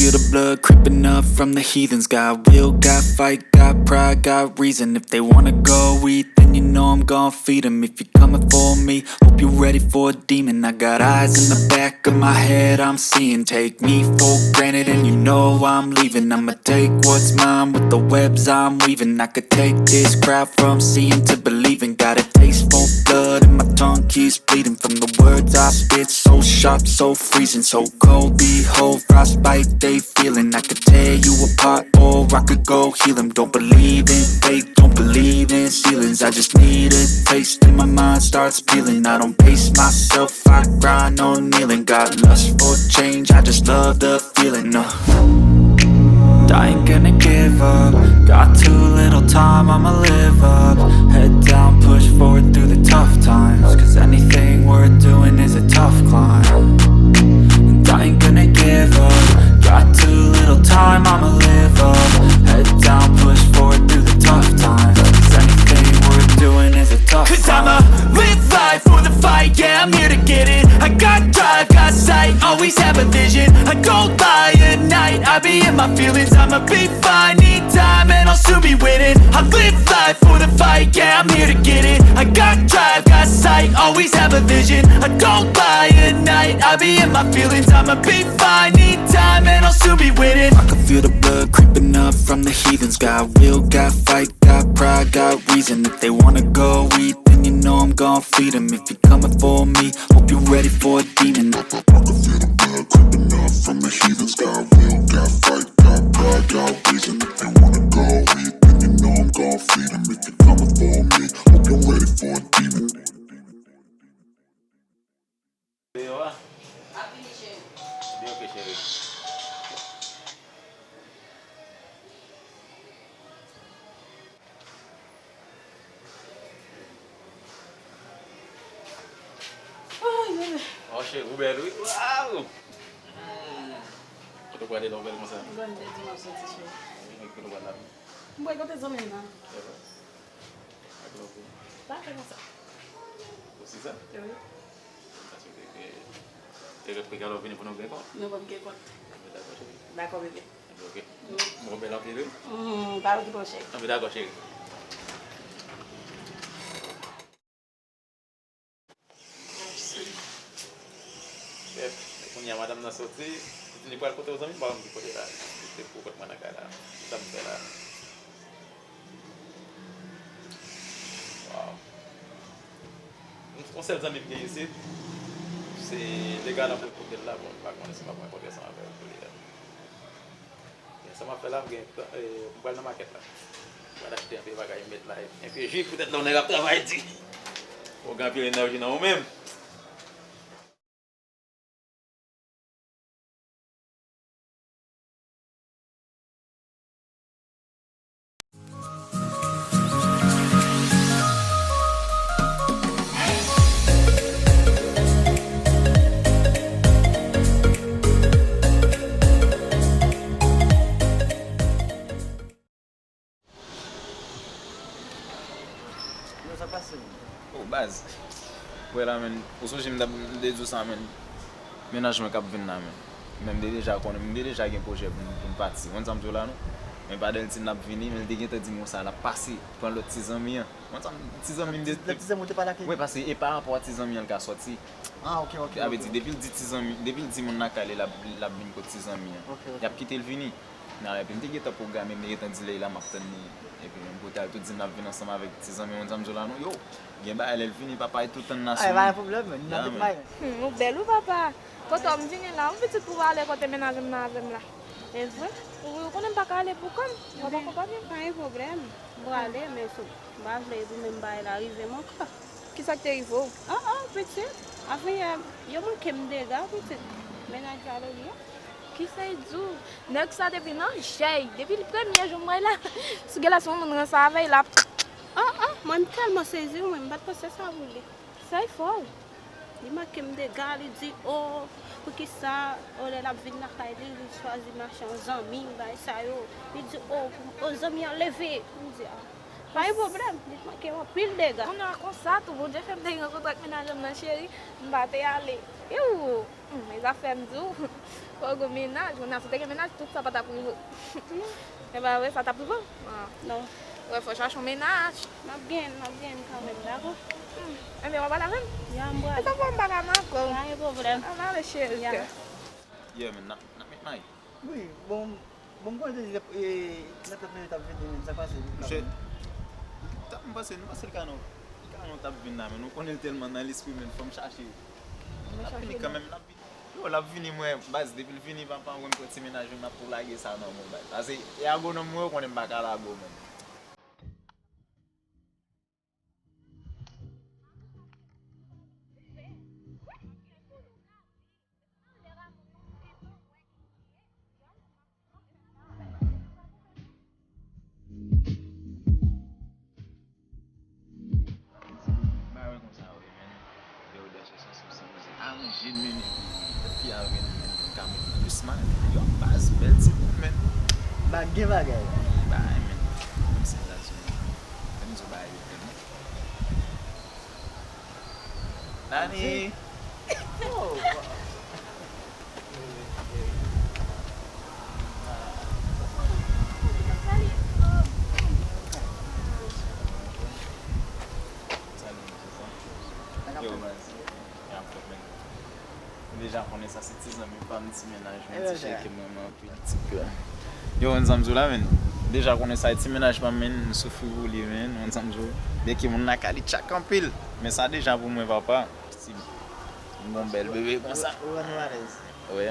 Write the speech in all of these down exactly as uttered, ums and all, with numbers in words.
Feel the blood creeping up from the heathens. Got will, got fight, got pride, got reason. If they wanna go eat, then you know I'm gon' feed 'em. If you're coming for me, hope you're ready for a demon. I got eyes in the back of my head, I'm seeing. Take me for granted, and you know I'm leaving. I'ma take what's mine with the webs I'm weaving. I could take this crowd from seeing to believing. Got a taste for blood, and my tongue keeps bleeding from the words I spit. So sharp, so freezing, so cold. Behold, frostbite, they feeling. I could tear you apart, or I could go heal 'em. Don't believe in fate, don't believe in ceilings. I just need a taste, and my mind starts peeling. I don't pace myself, I grind on kneeling. Got lust for change, I just love the feeling. Uh. I ain't gonna give up. Got too little time, I'ma live up. Head down, push forward through the tough times. 'Cause anything worth doing is a tough climb. And I ain't gonna give up. Got too little time, I'ma live up. Head down, push forward through the tough times. 'Cause anything worth doing is a tough climb. 'Cause I'ma live life for the fight, yeah, I'm here to get it. I got drive, got sight, always have a vision. I don't lie at night, I be in my feelings. I'ma be fine, need time, and I'll soon be winning. I live life for the fight, yeah, I'm here to get it. I got drive, got sight, always have a vision. I don't lie at night, I be in my feelings. I'ma be fine, need time, and I'll soon be winning. I can feel the blood creeping up from the heathens. Got will, got fight, got pride, got reason. If they wanna go eat, then you know I'm gon' feed 'em. If you're coming for me, hope you're ready for a demon. I can feel the blood creeping up from the heathens. Got will, got fight, got pride, got reason. If they wanna go eat, then you know I'm gon' feed 'em. If you're coming for me, hope you're ready for a demon. Yo a? Ap vini, cheri. Byen, ok, cheri. Ay, bebe. Oh, cheri, ou bèl, wi. Waw! Hmm. Kote w prale la, ou bèl konsa? Bon, m te di m ap soti, cheri. Kote w prale la? M prale kote zanmi m nan. Dakò. Pa fè konsa. Osi sa? Wi. Paske te gen, te gen prik alò vini pou nou gen kont. Nou pap gen kont. Anben, dakò, cheri. Dakò, bebe. Anben, ok. Wi. Bon, bèl anpil, wi. Hmm, pa okipe w, cheri. Anben, dakò, cheri. Mèsi. Chèf, kounye a madanm nan soti, li di li pral kote w zanmi m, m pa konn ki kote la. Li te pou kot mwen nan kay la. Sa m fè la? Waw. Yon sèl zanmi m gen isit, se legal an pou l kote l la, bon, m pa konnen si m ap rankontre ansanm avè l kounye a. Sa m ap fè la, m gen, eh, m pral nan makèt la. M pral achte anpil bagay, m met la, anpil ji poutèt lè yon nèg ap travay di. Ou gen anpil enèji nan ou menm. Yo, sa pase, menn? Oh, baz. Wè la, menn. Ou sonje m t ap, m te di w sa, menn. Mennaj mwen k ap vin la, menn. Men m te deja konnen, m te deja gen pwojè pou m, pou m pati. Ou konn sa m di w la, non? Men pandan l di n ap vini, men l te gentan di m konsa, l ap pase pran lòt ti zanmi an. Ou konn sa m, ti zanmi m te. Lòt ti zanmi ou te pale ak li? Wi, paske e pa rapò a ti zanmi an l ka sòti. Ah, ok, ok, ok. Sa vle di, depi l di ti zanmi, depi l di moun lakay li, l ap, l ap vin kot ti zanmi an. Ok, ok. Y ap kite l vini. Nan, epi m te gentan pwograme, m te gentan di lè la m ap tann li. Epi menm kote a, l tou di m l ap vin ansanm avèk ti zanmi, ou konn sa m di w la, non? Yo, gen bagay lè l vini, papa, e tou tann nan sou li. Ay, pa gen pwoblèm, menn. N ap met may. Hmm, ou bèl, wi, papa. Kote w m vini la, yon pitit pou w ale kote mennaj m nan avè m la. E vre? Wi, ou konnen m pa ka ale pou kò m. W ap akonpanye m. Pa gen pwoblèm. M prale, men sou, m pa vle pou menm bagay la rive m ankò. Kisa k te rive w? Ah, ah, pitit. Avan yè, yo manke m dega, pitit. Mennaj Valerie a. Kisa y di w? Nèg sa depi nan jèy, depi l premye jou m wè l la. Si gen lè se yon moun ranse avè l, l ap. Ah, ah, mwen m tèlman sezi, mwen m pa t panse sa pou li. Sa y fè w? Li manke m dega, li di, oh, poukisa, oh, lè l ap vin lakay li, li chwazi mache yon zanmi, bagay sa yo. Li di, oh, pou, oh, zanmi an leve. M di, ah. Pa gen pwoblèm, li t manke m anpil dega. Kounye a konsa tou, Bondye fè m te gen kontra ak mennaj m nan, cheri, m pa te ale. Iw! Hmm, e zafè m di w, fò w gen mennaj. Kounye a, si w te gen mennaj, tout sa pa t ap rive w. E pa vre, sa t ap rive w? Ah. Non. Wè, fò w chache yon mennaj. M ap gen, m ap gen kanmenm, dakò? Hmm. Enben, w ap pale avè m? Ya, m pral. E sa fè m pa ka nan kò. Pa gen pwoblèm. An ale, cheri. Ya. Yeah, man, n ap, n ap met may. Wi, bon, bon, m konnen te di, e, nan tèt mwen yo t ap vini, men sa k pase? Misye, ta, m panse, nou panse l ka non, l ka non t ap vin la, men nou konnen l tèlman nan lespri, men fò m chache. L ap vini kanmenm, l ap vini. Yo, l ap vini, mwen, baz, depi l vini, papa, mwen, m pran ti mennaj mwen, m ap tou lage sa nan men w, baz. Paske, e agonòm mwen, ou konnen m pa ka lage w, menm. Bagay konsa, wi, men. Lè w dèche santi w santi se aranje, men. Fi a vin, men, vin ka met plis may. Yo, baz, bèl ti bout, men. Bagay, bagay. Bagay, men. Menm si l la sou men. Menm si w bagay yo tèlman. Nani? Oh. Yo, baz. Ou deja konnen sa se ti zanmi pa m, ti mennaj mwen, ti cheri ke m renmen anpil, ti pè. Yo, konn sa m di w la, men. Deja konnen sa e ti mennaj pa m, men, m soufri pou li, men, konn sa m di w. Byenke moun lakay li tchak anpil, men sa deja pou mwen, papa. Si m gon bèl bebe konsa. Ou, ou rann ou alèz. Wi.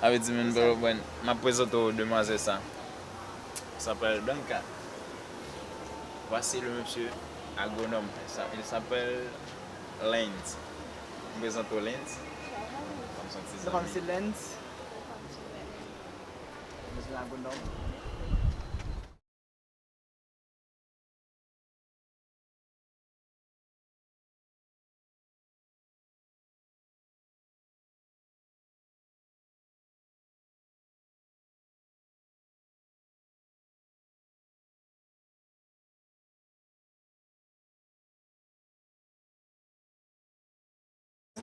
Sa vle di, men, bro, bon, m ap prezante w demwazèl sa. Sa pral Blanca. Voici le monsieur agronome. Il s'a-, il s'appelle Lens. M prezante w Lens. Kòm son ti zanmi. Kòm se Lens. Mesye agronòm.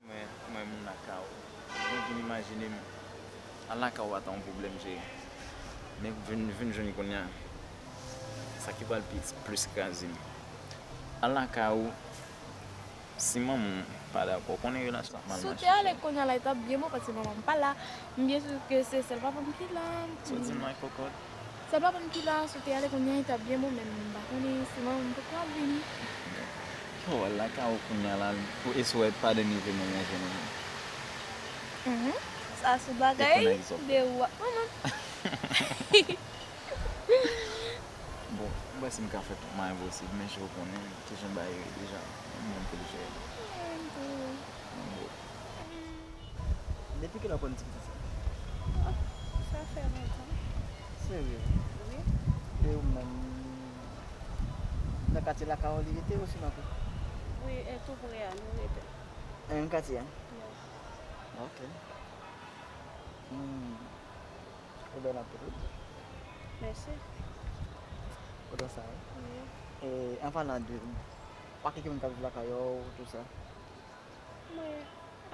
Mwen, mwen menm lakay ou. Mwen vin imajine m al lakay ou pa t yon pwoblèm, cheri. Men vin, vin jwenn kounye a. Sa ki pral pi, plis kraze m. Al lakay ou, si manman w pa dakò, konnen relasyon ap mal mache. Si w te ale kounye a la, li t ap byen bon, paske manman m pa la. M byen si ke se sèl papa m ki la. Sa w di m la, kòkòt? Sèl papa m ki la, si w te ale kounye a, li t ap byen bon, men m pa konnen si manman m poko ap vini. Yo, w al lakay ou kounye a la, pou eswè pa dènye ve manman w jwenn ou. Mhm. Sa se bagay de ou ak manman m. Bon, m wè si m ka fè tout mwayen posib, men jan w konnen kijan bagay yo ye deja. Yon moun pou l jere. Bon. Depi kilè w konn ti pitit sa? Oh, sa fè lontan. Serye? Wi. E ou menm, nan katye lakay ou li rete ou se nan kou? Wi, e tou pre a nou rete. Nan menm katye a? Wi. Ok. Hmm. Ou bèl anpil, wi. Mèsi. Ou kontan sa, wi? Wi. E, an palan de, pa gen moun k ap viv lakay ou, tou sa? Mwen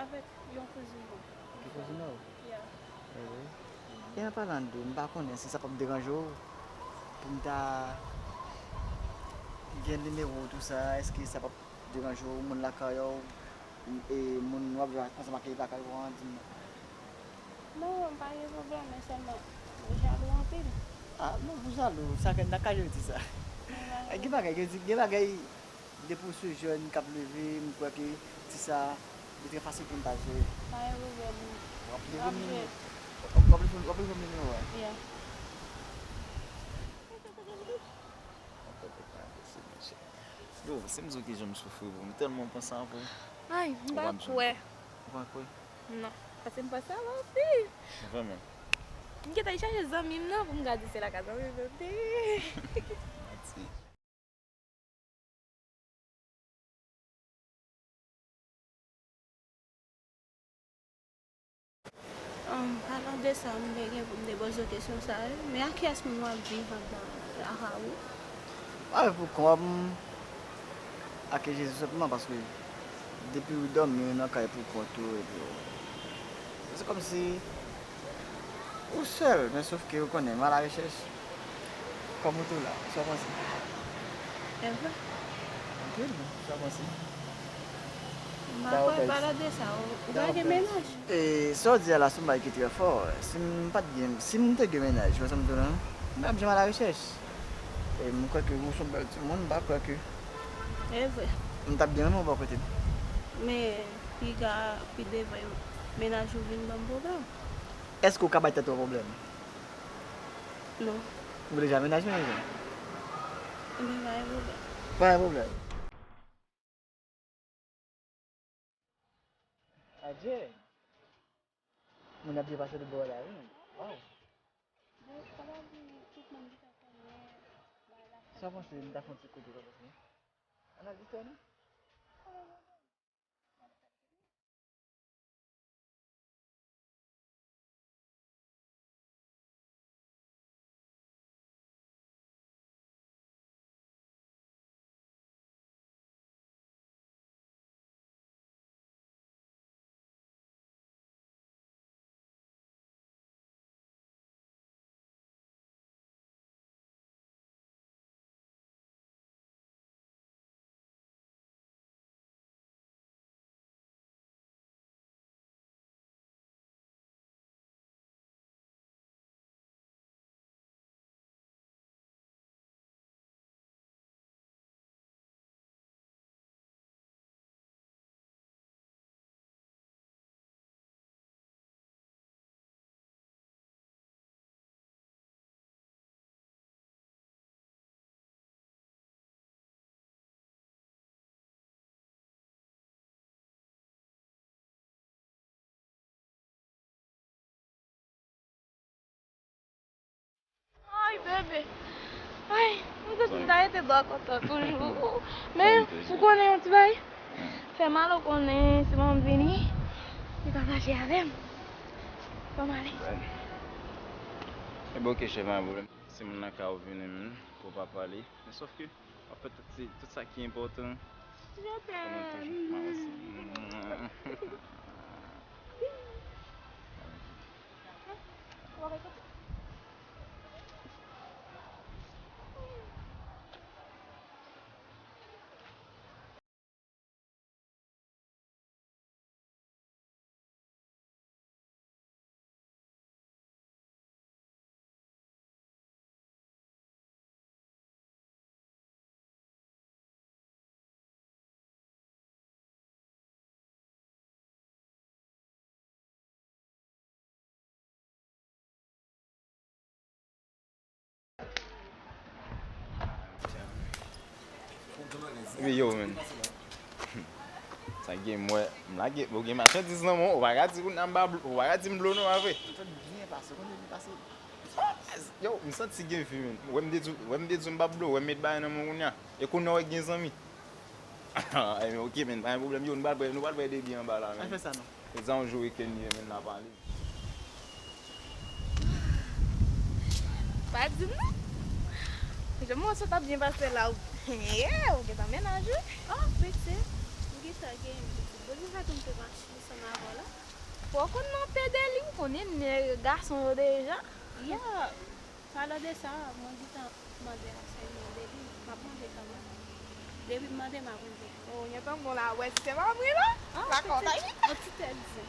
avèk yon kouzin mwen. Yon kouzin ou? Ya. E wi. E an palan de, m pa konnen si sa p ap deranje w pou m ta gen nimewo w, tou sa, èske sa p ap deranje w, moun lakay ou, e moun w ap viv ansanm ak li lakay ou an, di m non. Non, m pa gen pwoblèm, men sèlman, mwen jalou anpil. Ah, non, ou jalou, sa gen nan ka yo di sa. Gen bagay, gen, gen bagay, depi w se jèn k ap leve, m kwè ke ti sa, li trè fasil pou n ta jere. Pa gen pwoblèm. W ap leve m, w ap leve m, w ap leve m nimewo a. Yeah. Yo, si m di w kijan m soufri pou m tèlman panse avè w. Ay, m pa kwè. Ou pa kwè? Non, paske m panse avè w anpil. Vrèman. M gentan chache zanmi m nan pou m ka di se lakay zanmi m yo te ye. Manti. Palan de sa, m te gen pou m te poze w kesyon sa a, wi. Men ak kiyès moun w ap viv anndan lakay ou? Mwen pou kont mwen ak Jezi senpleman, paske depi w dòmi, w nan kay pou kont ou, epi w, se kòmsi ou sèl, men sof ke ou konnen, m alarechèch. Kòm ou tou la, sa w panse? Evan. Anpil, sa w panse? M pa kwè, palan de sa, ou, ou pa gen mennaj? E sa w di a la, se yon bagay ki trè fò. Si m pa t gen, si m te gen mennaj, ou wè sa m di w la, m pa t ap janm alarechèch. E m kwè ke ou se yon bèl timoun, m pa kwè ke... E vre. M t ap byen renmen w bò kote m. Men, piga, pi devan, mennaj ou vin ban m pwoblèm. Èske w ka bay tèt ou pwoblèm? Non. Ou deja mennaj mwen deja? Ebyen, pa gen pwoblèm. Pa gen pwoblèm. Adje! Moun ap byen pase tout bò la, wi. Waw! Sa w panse, m ta fè yon ti kote, sa w panse? Ann al distwè nou? Ay, bebe. Ay, mwen santi m ta rete bò kontan toujou. Men, ou konnen yon ti bagay? Fè mal ou konnen, si mwen vini, li pa fache avè m. Fè m ale. Ebyen, oke, chè, pa gen pwoblèm. Si moun nan ka ou vini, men, pou pa pale. Men sòf ke w ap fè tout, se, tout sa ki enpòtan. Je t'aime. Epi yo, men. Sa gen, mwen, m lage, ou gen machandiz nan men w, ou pa ka di kounye a m pa blo, ou pa ka di m blo non, pa vre? Yo, m santi gen vi, men. Wè m te di, wè m te di m pa blo, wè m met bagay nan men w kounye a. E kounye a w gen zanmi. Ebyen, oke, men, pa gen pwoblèm. Yo, nou pral pran, nou pral pran debi anba la, men. Ann fè sa, non. Se sa yon jou weekend ye, men, n a pale. Pa di m non. Jan m wè sa t ap byen pase la, ou, yeah, ou gentan mennaj, wi. Oh, pitit, m gentan gen yon pitit. Bon, se sa ke m te mache ansanm avè w la. Fò w konn nan pede li, ou konnen nèg gason yo deja. Yeah. Palan de sa, mwen gentan mande ansèyman de li, m ap mande kanmenm. Depi m mande, m ap rive. Oh, gentan gon lawès, se pa vre non? Ah, la kontan, wi. Yon ti tèt zen.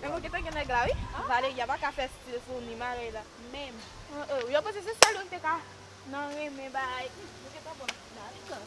Men mwen gentan gen nèg la, wi. Ah. Valeria pa ka fè stil sou ni marèy la. Menm. Oh, oh, yo panse se sèl yo ki te ka nan renmen bay. Mwen gentan bon. Dakò.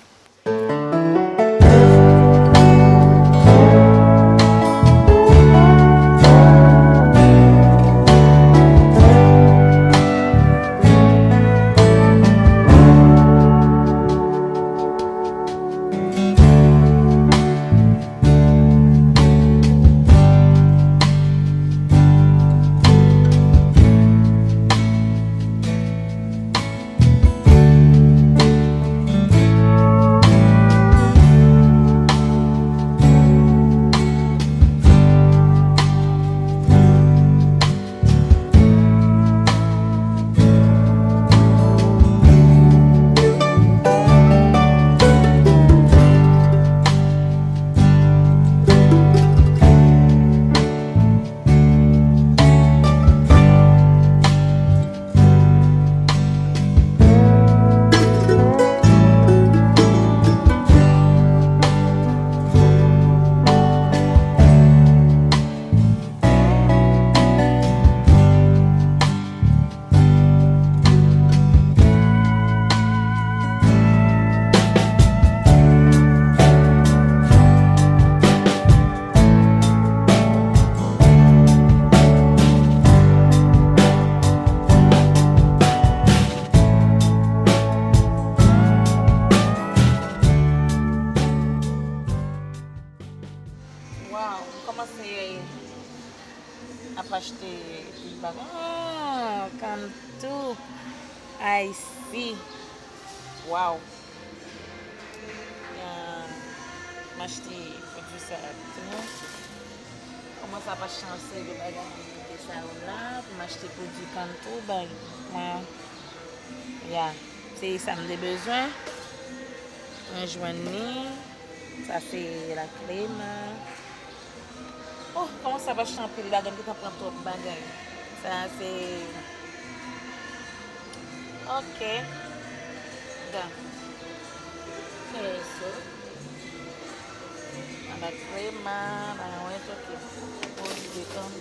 Waw, m kòmanse ap achte pil bagay. Ah, Kantou, I see. Waw. Ah, m achte pwodui sa tou. Kòmanse ap achte yon seri de bagay nan sa yo la, pou m achte pwodui Kantou bay mwen. Ya, se sa m te bezwen. Mwen jwenn li. Sa se la crema. Oh, kòmanse ap achte anpil bagay, m gentan pran twòp bagay. Sa se, ok. Dan. Eso. La crema, la wet, ok. Olive tan.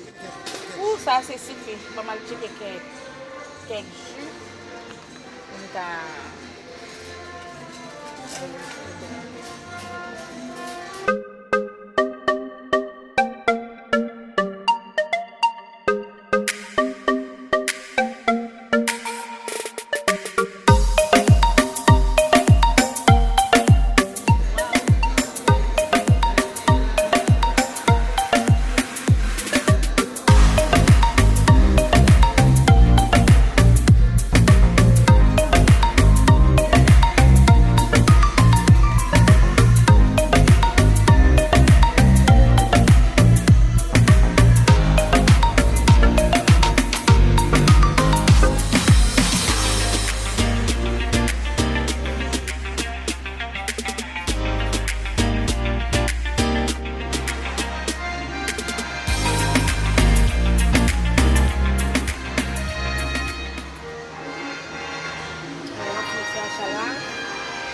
Ou sa se sifi. Ban m al tcheke kèk, kèk ji. Pou m ka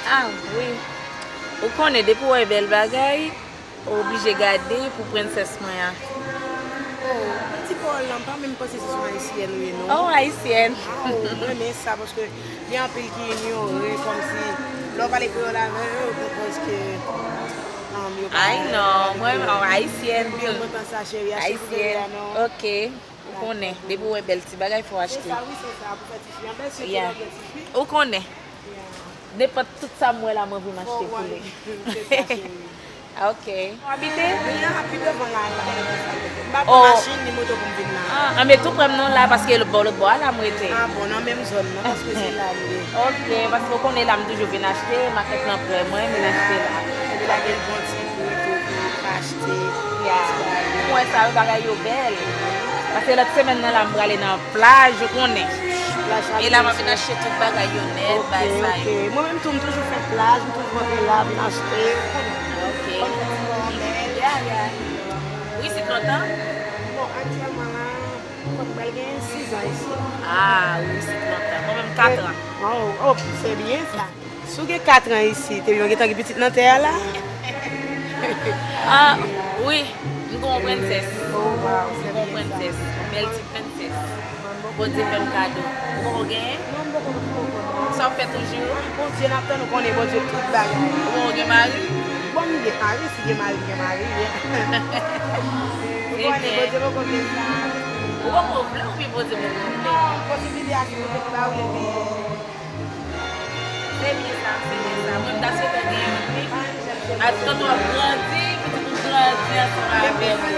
Ah, wi. Ou konnen, depi w wè bèl bagay, ou oblije gade pou prensès mwen an. Oh, ti Paul lan, m pa menm panse se yon ayisyèn ou ye, non. Oh, ayisyèn. Ah, oh, m renmen sa, paske gen anpil ki inyore, kòmsi, lè w pale kreyòl avè yo, yo konprann ke, um, yo pa... Ay, non, mwen, oh, ayisyèn. Byen kontan sa, cheri, achte pou bebe a, non. Ok. Ou konnen, depi w wè bèl ti bagay, fò w achte. Se sa, wi, se sa, pou fè tifi an bèl, sitou lè w gen tifi. Ou konnen. Nenpòt tout sa m wè la, m anvi m achte pou li. Se sa, cheri. Ok. Ou abite? Mwen an pi devan la, m pa gen sa. M pa pran machin ni moto pou m vin la. Ah, anben tou prè m non la, paske lòt bò, lòt bò a la m rete. Ah bon, nan menm zòn nan, paske se la m ye. Ok, paske ou konnen la m toujou vin achte, makèt lan prè mwen, m vin achte la. Epi la gen bon ti gwo tou pou achte. Ya. Mwen sa yo bagay yo bèl. Paske lòt semèn nan la m prale nan plaj, ou konnen. E la m ap vin achte tout bagay yo nèt, bay sa yo. Ok. Mwen menm tou, m toujou fè plaj, m toujou rantre la, vin achte. Ok. Konn fè ti granmèt. Ya, ya. Ou isit lontan? Bon, aktyèlman la, m pral gen sis an isit. Ah, ou isit lontan. Mwen menm, kat an. Oh, oh, se byen sa. Si w gen kat an isit, epi w gentan gen pitit nan tè a la? Ah, wi, m gon prensès. Oh, waw, se byen sa. M gon prensès, yon bèl ti prensès. Bondye fè m kado. Ou poko genyen? Non, m poko, m poko, non. Sa w fè toujou? Ah, Bondye, n ap tann ou konnen Bondye tout bagay. Ou poko gen mari? Bon, m gen mari, si gen mari, m gen mari, wi. Ou konnen Bondye poko vle sa. Ou poko vle oubyen Bondye poko vle? Non, posiblite a ki Bondye te ba w, epi Se byen sa, se byen sa. Mwen, m ta swete w gen youn, wi. Ati, tanto w ap grandi, pitit ou grandi ansanm avè w.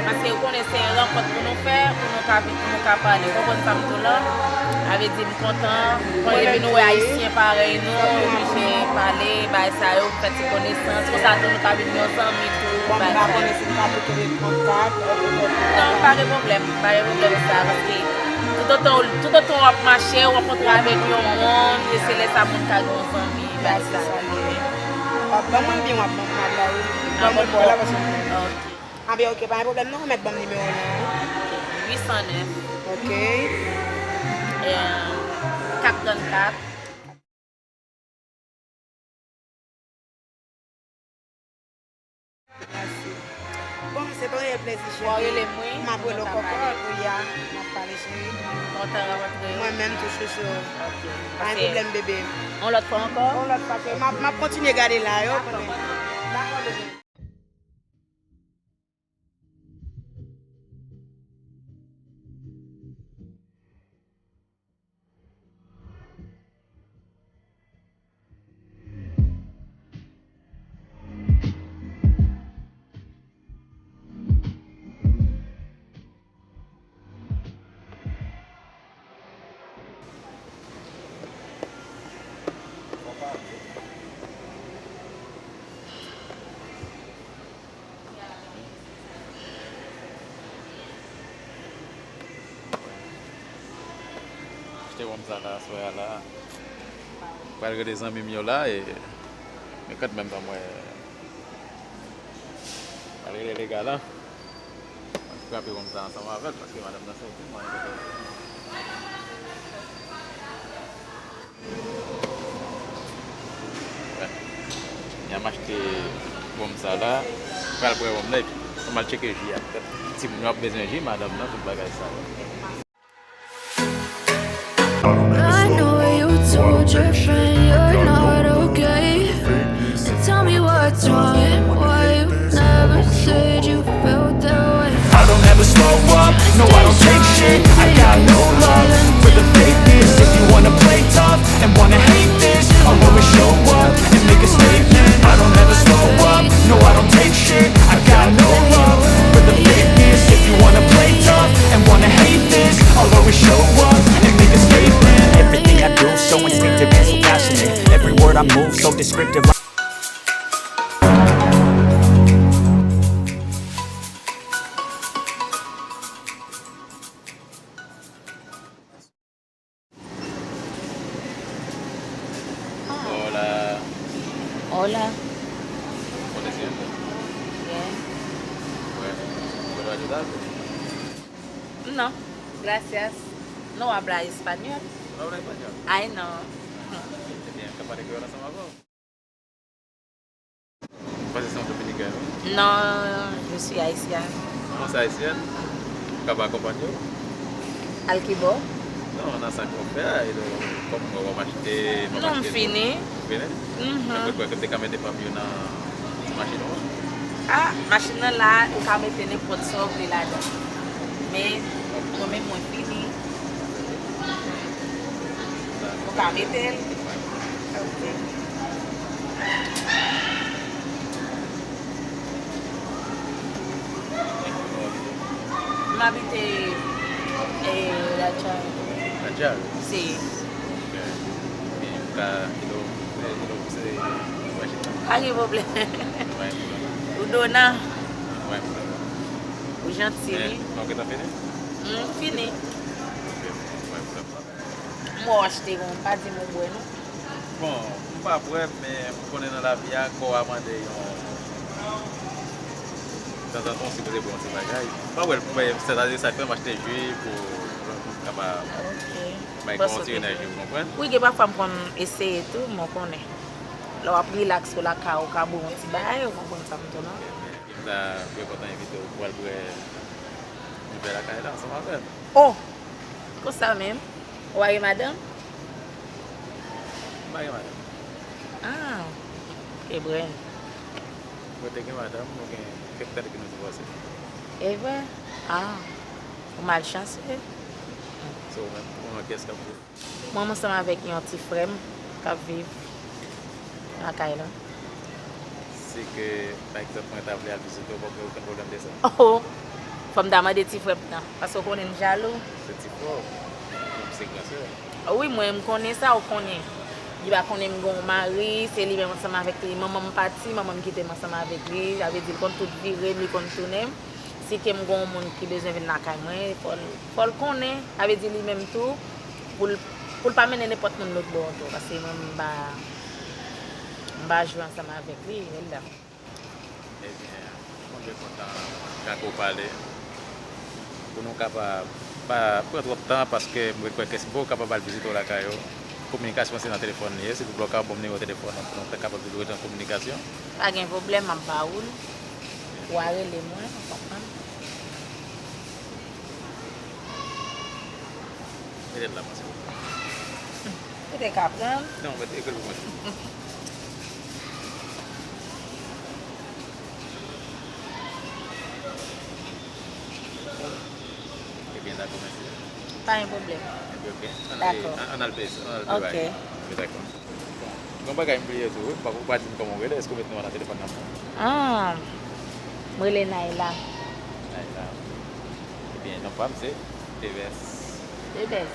Paske ou konnen se yon rankont pou nou fè, pou nou ka vin, pou nou ka pale. Ou konprann sa m di w la? Sa vle di, m kontan. Epi nou wè Ayisyen parèy nou, oblije pale, bay sa yo, fè ti konesans. Konsa tou, nou ka vin yon zanmi tou, bay sa yo. Non, pa gen pwoblèm, pa gen pwoblèm sa, paske toutotan, toutotan w ap mache, w rankontre avèk yon moun, e se lè sa moun ka gen yon zanmi, bay sa. W ap ban mwen oubyen w ap ban m, m ap ba ou? Ban mwen pou la, paske... Ok. Anben, ok, pa gen pwoblèm non, ou mèt ban m nimewo w lan. Uit san nèf. Ok. Em, kat trannkat. Mèsi. Bon, se te yon reyèl plezi, cheri. Bon, rele m, wi. M ap rele w kòkò, wi, a. N ap pale, cheri. Kontan rankontre w. Mwen menm tou, chouchou. Ok. Pa gen pwoblèm, bebe. Yon lòt fwa ankò? Yon lòt fwa, cheri. M ap, m ap kontinye gade la, yo, konnen. Dakò, bebe. Wonm sa la, aswè a la. Pral rele zanmi m yo la, e, men kanmenm ban mwen. Pral rele lega la. Mwen frape wonm sa ansanm avè l, paske madanm nan sòti, mwen. Kounye a m achte wonm sa la, pral bwè wonm nan, epi m al tcheke ji a. Petèt timoun yo ap bezwen ji, madanm nan, tout bagay sa yo. I know you told your friend you're not okay. And tell me what's wrong and why you never said you felt that way. I don't ever slow up, no, I don't take shit. I got no love for the fakeness. If you wanna play tough and wanna hate this, I'll always show up and make a statement. I don't ever slow up, no, I don't take shit. I got no love for the fakeness. If you wanna play tough and wanna hate this, I'll always show up and make a statement. Everything I do so instinctive and so passionate. Every word I move so descriptive. Hola. Hola. ¿Puedes ayudar? Bien. Bueno, ¿puedo ayudar? No, gracias. No habla español. ¿No habla español? Ay, no. Ebyen, m ka pale kreyòl ansanm avè w. Ou panse se yon Dominikèn, wi? Non, je suis haïtienne. Ou se ayisyèn? Ou ka ba konprann yo? Al ki bò? Non, nan sa k w ap fè a, e do, kòm mwen, w ap achte, m ap achte. Non, m fini. Ou fini? Mhm. Mwen kwè ke m te ka mete pa m yo nan ti machin ou an. Ah, machin nan la, ou ka mete nenpòt sa w vle ladan. Men, mwen menm, mwen fini. Ou ka mete l? Ok. M abite, eh, Lajari. Lajari? Si. Ok. E ou ka, e do, e do, se, pa gen pwoblèm. Ou dona. Ou janti, wi. Men, ou gentan fini? M fini. Ok, pa gen pwoblèm. M wè w achte, bon, m pa di m ou bwè, non. Bon, m pa bwè, men m konnen nan lavi a, kò a mande yon, tanzantan, w sipoze bwè yon ti bagay. M pa bwè l pou bwè, sètadi sa k fè m achte ji pou, pou m kapab bay kò yon ti enèji, ou konprann? Wi, gen pafwa m konn eseye tou, men w konnen. Lè w ap rilaks ou lakay ou, ou ka bwè yon ti bagay, ou konprann sa m di w la. Ebyen, m ta byen kontan envite w pou al bwè yon vè lakay la ansanm avè m. Oh! Konsa menm? Ou pa gen madanm? M pa gen madanm. Ah, e bren. Mwen te gen madanm, mwen gen kèk tan depi nou divòse. E vre? Ah, ou malchansye. So, ou menm, ou menm, kiyès k ap viv? Mwen, m ansanm avèk yon ti frè m k ap viv lakay la. Si ke, pa egzanp, mwen ta vle al vizite w, w p ap gen okenn pwoblèm de sa? Oh, fò m ta mande ti frè m nan, paske w konnen m jalou. Se ti frè w, se gran sè w. Wi, mwen, m konnen sa, ou konnen. Li pa konnen m gen yon mari, se li menm ansanm avèk li. Manman m pati, manman m kite m ansanm avèk li. Sa vle di, l konn tout vire m, li konn tounen m. Si ke m gen yon moun ki bezwen vin lakay mwen, fò l, fò l konnen, sa vle di li menm tou, pou l, pou l pa mennen nenpòt moun lòt bò an tou, paske mwen m pa, m pa jwe ansanm avèk li, Elda. Ebyen, mwen byen kontan gade w pale, pou nou kapab, pa pran twòp tan, paske mwen kwè ke si w kapab al vizite w lakay ou, kominikasyon se nan telefòn li ye, silvouplè w ka ban m nimewo telefòn ou pou nou kapab toujou rete an kominikasyon. Pa gen pwoblèm, m ap ba ou l. Ou a rele mwen, ou konprann? Mete l la, mwen, silvouplè. Ou te ka pran l? Non, mete, ekri l pou mwen. Ebyen, dakò, mèsi. Pa gen pwoblèm. Ebyen, oke. Ann, dakò. Ann, ann al peye, ann al peye bagay. Oke. Oke, dakò. Bon, gen yon bagay m bliye tou, wi. M pa, ou pa di m kòman w rele, èske w met non w nan telefòn nan pou mwen? Ah, m rele Nayla. Nayla. Ebyen, non pa m se Tevès. Tevès.